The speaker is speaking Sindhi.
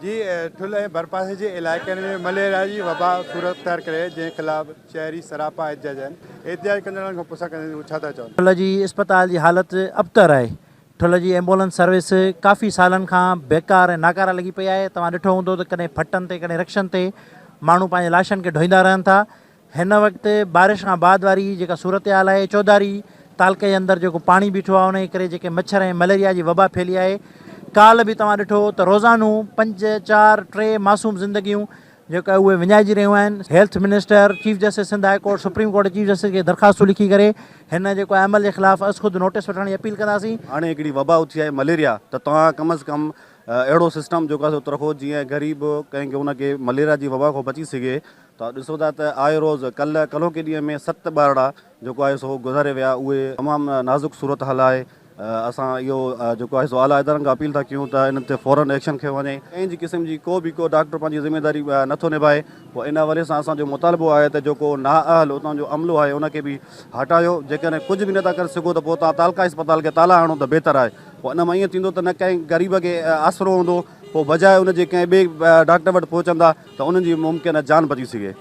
جي ٺل ۽ ڀرپاسي جي علائقن ۾ مليريا جي وبا صورت اختيار ڪري آهي جنهن خلاف شهري سراپا احتجاج آهن احتجاج ڪندڙن کان پڇا ڪندي هو ڇا ٿا چون. ٺل جي اسپتال جي حالت ابتر آهي ٺل جي ايمبولنس سروس ڪافي سالن کان بيڪار ۽ ناڪاره لڳي پئي آهي توهان ڏٺو هوندو ته ڪڏهن ڦٽن تي ڪڏهن رڪشن تي ماڻهو پنهنجي لاشن کي ڍوئيندا رهن ٿا هن وقت بارش کان بعد واري جيڪا صورتحال آهي چوڌاري تعلقي جي اندر جيڪو پاڻي بيٺو آهي ان جي ڪري جيڪي مڇر ۽ مليريا جي وبا ڦهلي آهي ڪالهه به توهان ڏٺو ته روزانو پنج چار ٽي معصوم زندگيون جيڪا اهي وڃائجي رهيون آهن health minister chief justice Sindh high court supreme court chief justice کي درخواستون لکي ڪري هن جيڪو عمل جي خلاف از خود نوٽيس وٺڻ جي اپيل ڪنداسين. هاڻي هڪڙي وبا اٿي آهي مليريا ته توهان ڪم از ڪم اهڙو سسٽم جيڪو آهي سو رکو جيئن غريب ڪنهن کي ان کي مليريا جي وبا کان بچي سگهي توهان ڏسو ٿا ته آء روز ڪلهه ڪلهوڪي ڏينهن ۾ ست ٻارڙا جيڪو آهي سو گذاري ويا اهي تمام نازڪ صورتحال آهي اسان اهو جيڪو آهي سو اعليٰ ادارن کان اپيل ٿا ڪيون ته انهن تي فورن ايڪشن کنيو وڃي ڪنهن جي قسم جي ڪو به ڪو ڊاڪٽر پنهنجي ذميواري نٿو نڀائي پوء ان حوالي سان اسان جو مطالبو آهي ته جيڪو نااهل اتان جو عملو آهي ان کي به هٽايو جيڪڏهن ڪجهه به نٿا ڪري سگهو ته پوء توهان تعلقه اسپتال کي تالا هڻو ته بهتر آهي پوء ان مان ائين ٿيندو ته نه ڪنهن غريب کي آسرو هوندو پوء بجاء ان جي ڪنهن ٻئي ڊاڪٽر وٽ پهچندا ته انهن جي ممڪن جان بچي سگهي.